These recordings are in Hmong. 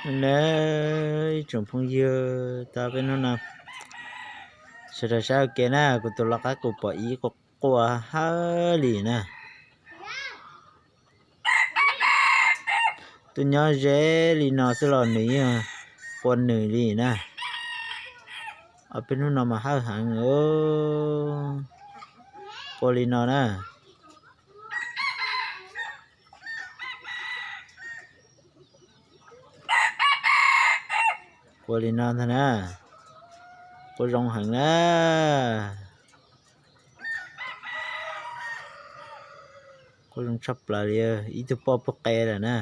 Na, ib tsoom phooj ywg, tau peb hnub no sawv daws saib ua ke na, kuv tus lau qaib qus pom ib quaj quaj hawb li na. Twb nyob ze li no xwb los nws yeej quaj nws li na. Ob peb hnub no mas hawb heev, quaj li no na. Quaj li no ntag na, quaj zoo heev na. Quaj zoo tshaj plaws li, ib tug poj pug qe lawm na.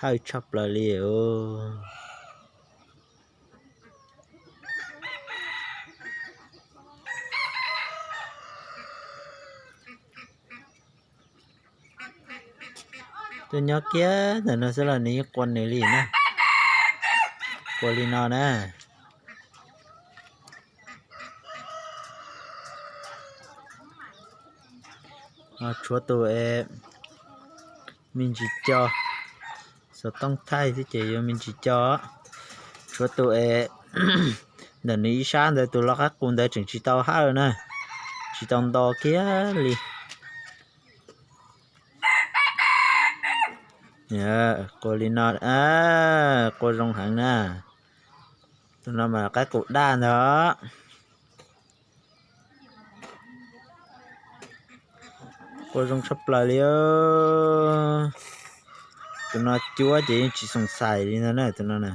Hawj tshaj plaws li. Twb nyob kiag ntawm no xwb los nws yeej quaj nws li na. Quaj li no na. Tshuav tus es me ntsis co, xov tooj thaij xwb ces yuav me ntsis co. Tshuav tus es ntawm nws ib sab ntawd tus lau qaib qus ntawd tseem tsis tau hawj na, tsis tau nto kiag li. Quaj li no, quaj zoo heev na. Tus no mas qaib qus daj ntag. Quaj zoo tshaj plaws li. Tus no cuab ces yeej tsis xoom xais li ntag na, tus no na.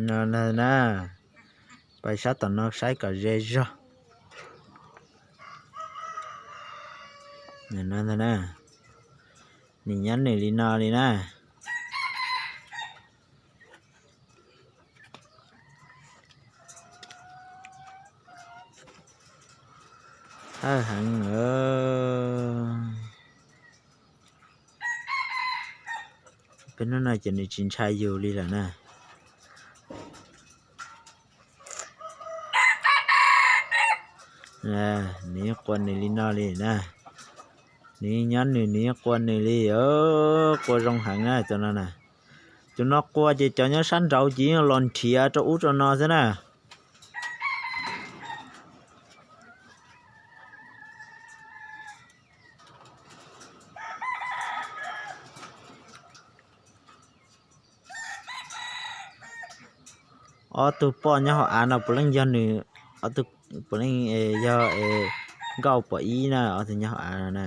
No na, pais sab tom no saib kom ze zog. No ntag na, nws nyob nws li no li na. Hawj heev. Peb hnub no ces nws tsis ntshai yus li lawm na. Nws yeej quaj nws li no li na. Nws yeej nyob nws, nws yeej quaj nws li. Quaj zoo heev na tus no na. Tus no quaj ces cov nyob sab nraud ces yeej los nrhiav rau ub rau no xwb na. Ob tug poj nyob hauv av no puav leej yog nws, ob tug puav leej yog nkauj pom ib na, ob tug nyob hauv av no na.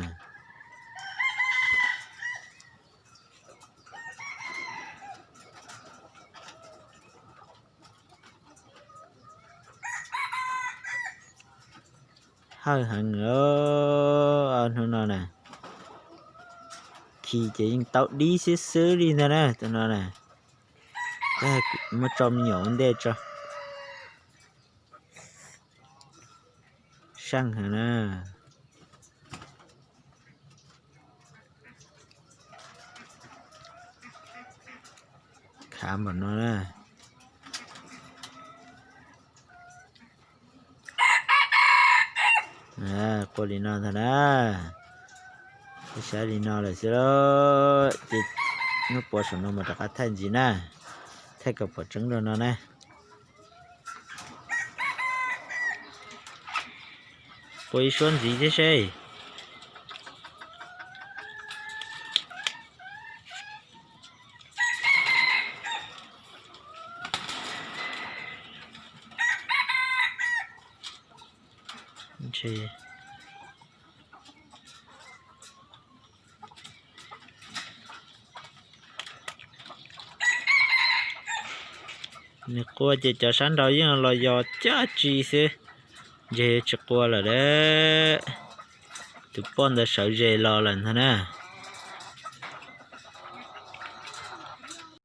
Hawj heev, hnub no na, khi ces yeej tau dib xwb xwb li ntag na tus no na. Muab tso me nyuam ua ntej tso. Seej heev na. Khav npaum no na. Quaj li no ntag na. Saib li no lawm xwb lauj, ces hnub puav saum no mas rov qab thaij ntxiv na, thaij kom pom tseeb rau no na. Quaj ib suab ntxiv thiab seb. Nws quaj ces cov sab nraud yeej los yos caj tsi xwb, ntshe yuav tsis quaj lawm dab. Tus poj ntawd sawv ze los lawm ntag na.